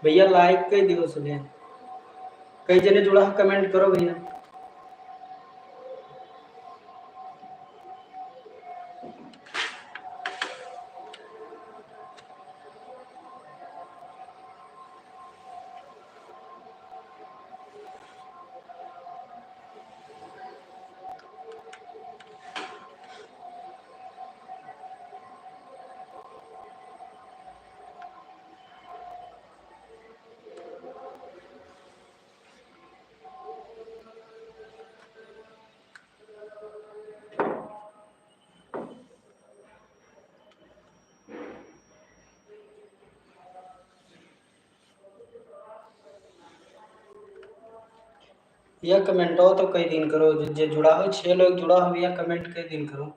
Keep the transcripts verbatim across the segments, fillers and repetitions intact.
भैया, like कइ दियो सबे। कई जने जुड़ा हो, comment करो भैया। या comment तो कई दिन करो, जे, जे जुड़ा हो, छह लोग जुड़ा हो, या comment कई दिन करो।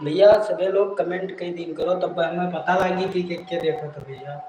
भइया, सभे लोग comment कइ दीन करो, तब हमें पता लागी कि के, के देखत है भइया।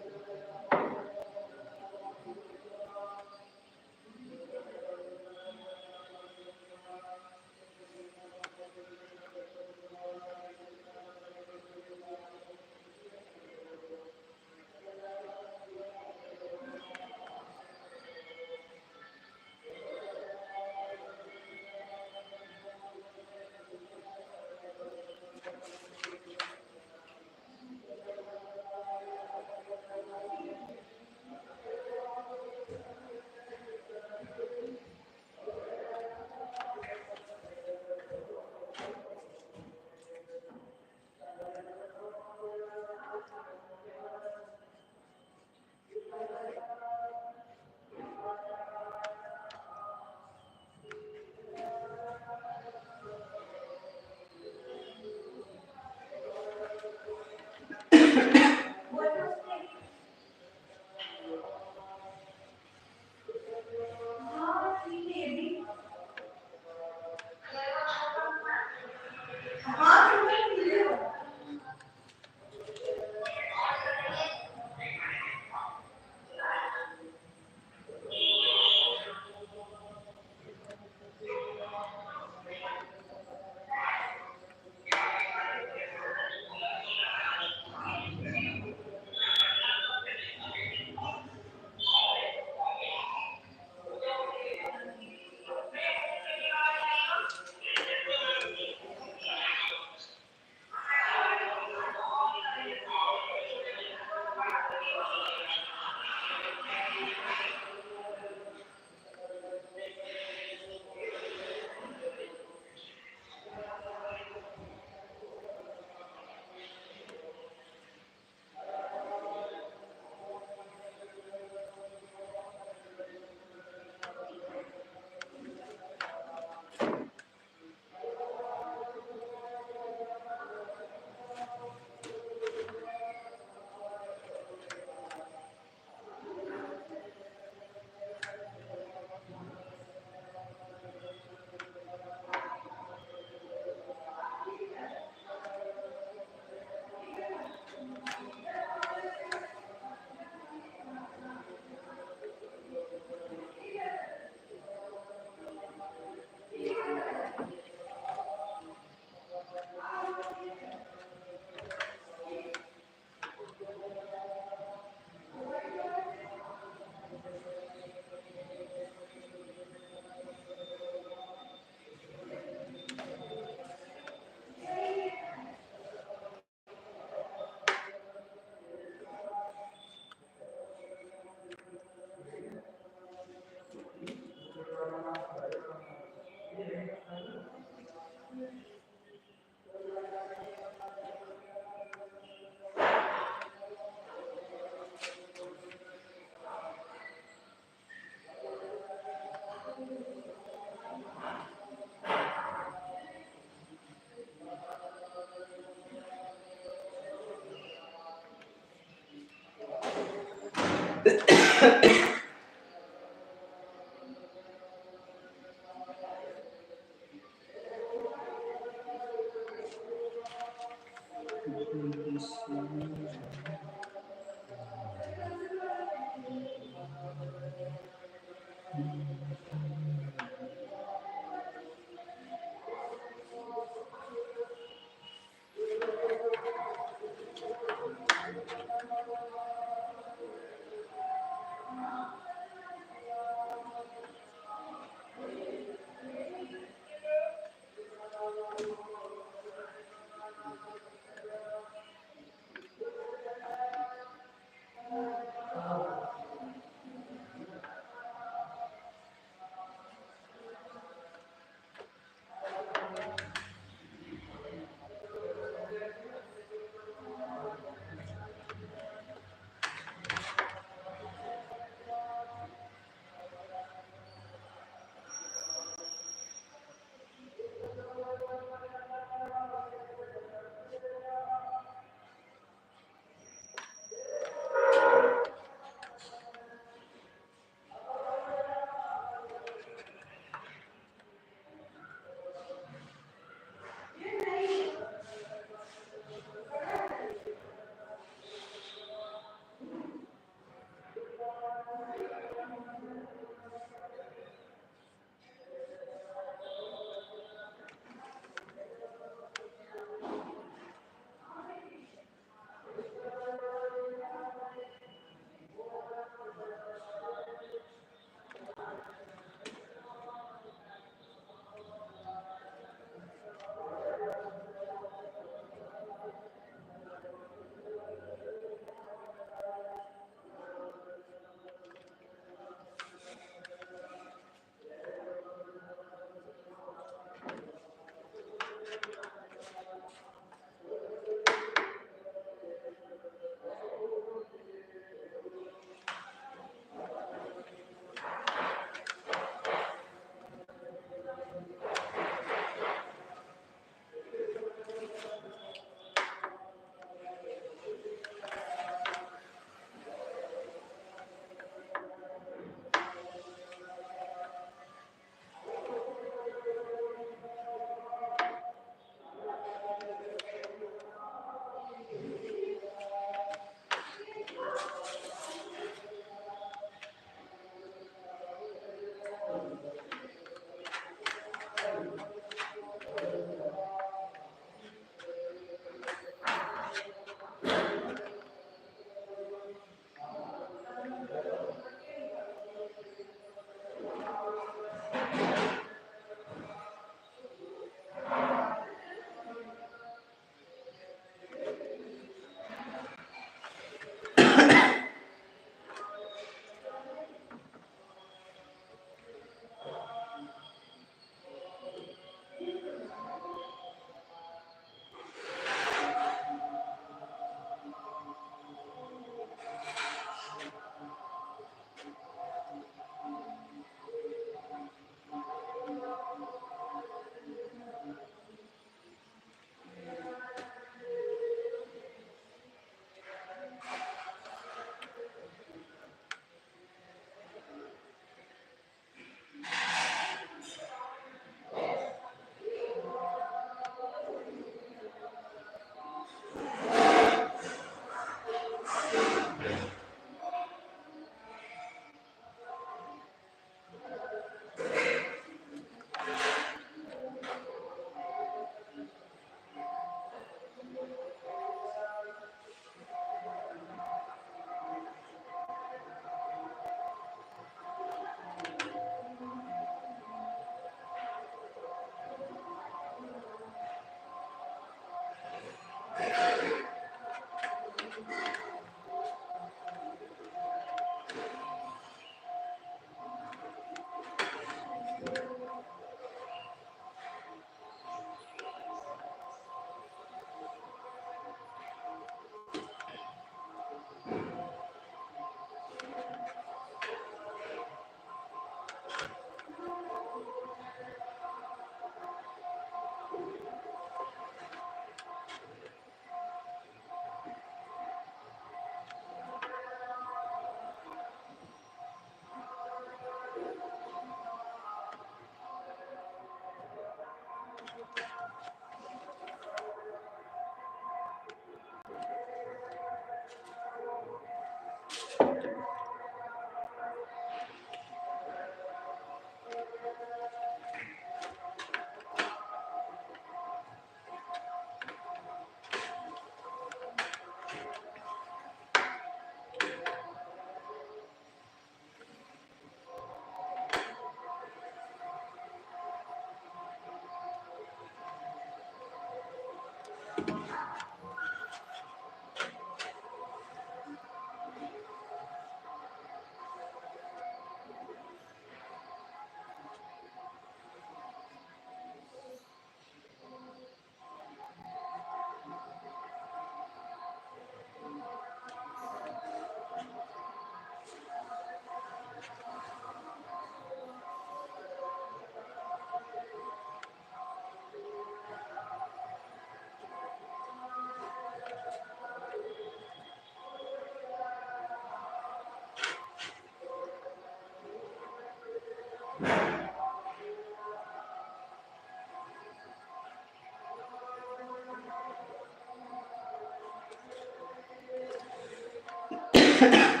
हम्म?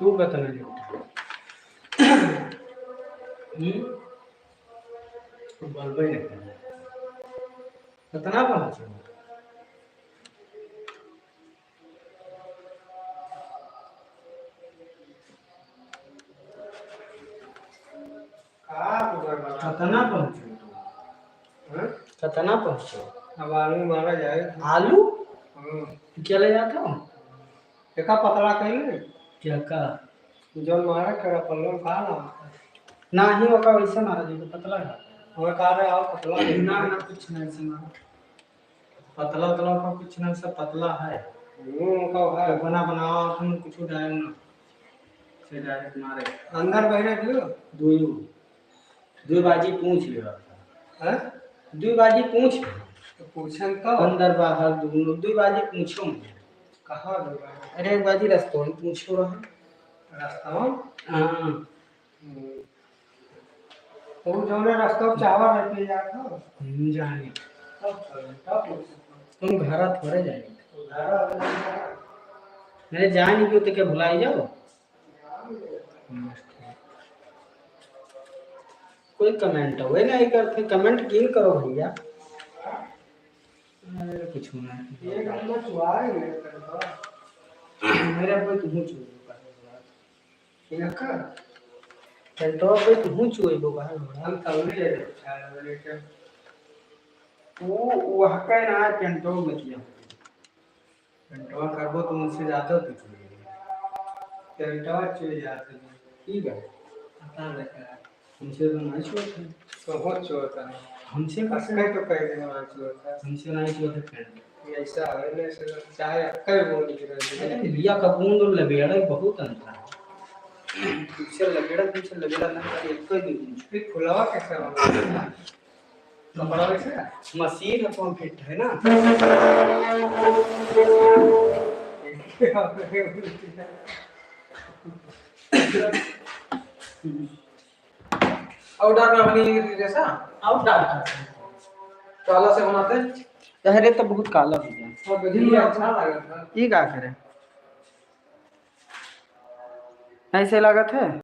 तू कतना झूठा? हम्म? तू बोलबे नहीं करना। कतना पहुँचे? का तू गड़बड़ा? कतना पहुँचो तू? हाँ? कतना पहुँचो? अब आलू मारा जाए। आलू? हाँ। क्या ले जाता हूँ? एका पतला कहीं नहीं? क्या का? जो मारा करा पल्लो का ना होता। ना ही ओका वैसे मारा जी, तो पतला का। हमें कहा रहे आओ पतला। ना, ना, कुछ नहीं सुना। पतला उतला का कुछ ना, सब पतला है। मुंह का है। तो बना बनाओ, तुम कुछ डाल ना। से डायरेक्ट मारे। अंदर बहरे दियो। दुयो। दुई बाजी पूछ लियो। हैं? दुई बाजी पूछ। तो पूछन तो। अंदर बाहर दुनो, दुई बाजी पूछो। कहाँ दुई बाजी? अरे, एक बाजी रस्तों में पूछो रहा। रस्तों? हाँ। हम्म। तो वो जौने रस्तों चाहवा रहते यार तो। हम जाने। तब चले, तब पूछ सकते। तुम घरा थोड़े जाए। तो घरा अगर नहीं जाए। अरे, जाए नहीं क्यों तो क्या भुलाई जाओ? कोई कमेंट हुए नहीं करते, कमेंट किन करो भैया। अरे, कुछ होना है। एक नंबर चुआ है मेरे पे तो। मेरे पे तो हूँ चुआ है। इनका? पेंटवा पे तो हूँ चुआ है, वो बाहर हो रहा। हम तब नहीं ले रहे, चार बजे के। वो, वो हका ना है, पेंटवा में दिया। पेंटवा करबो तो उनसे ज्यादा तो चुए। पेंटवा चुए जाते हैं। ठीक है। पता नहीं क्या। हमसे तो नहीं छुअत है। तो हो छुअत है। हमसे कैसे? कैसे तो कह देना नहीं छुअत है। हमसे नहीं छुअत है पेंट। ये ऐसा है, ले से चाहे कई बोल के रह दे। अरे, लिया का बूंद और लबेड़ा में बहुत अंतर है। तुमसे लबेड़ा, तुमसे लबेड़ा ना करे, एक ही दिन। फिर फुलावा कैसे होगा? कपड़ा वैसे है? मशीन अपन फिट है ना। और डार्क ना बनी जैसा? और डार्क। काला से बनाते? तहरे तो बहुत काला हो गया। और गजनी अच्छा लगा था। ये का करे? ऐसे लागत है?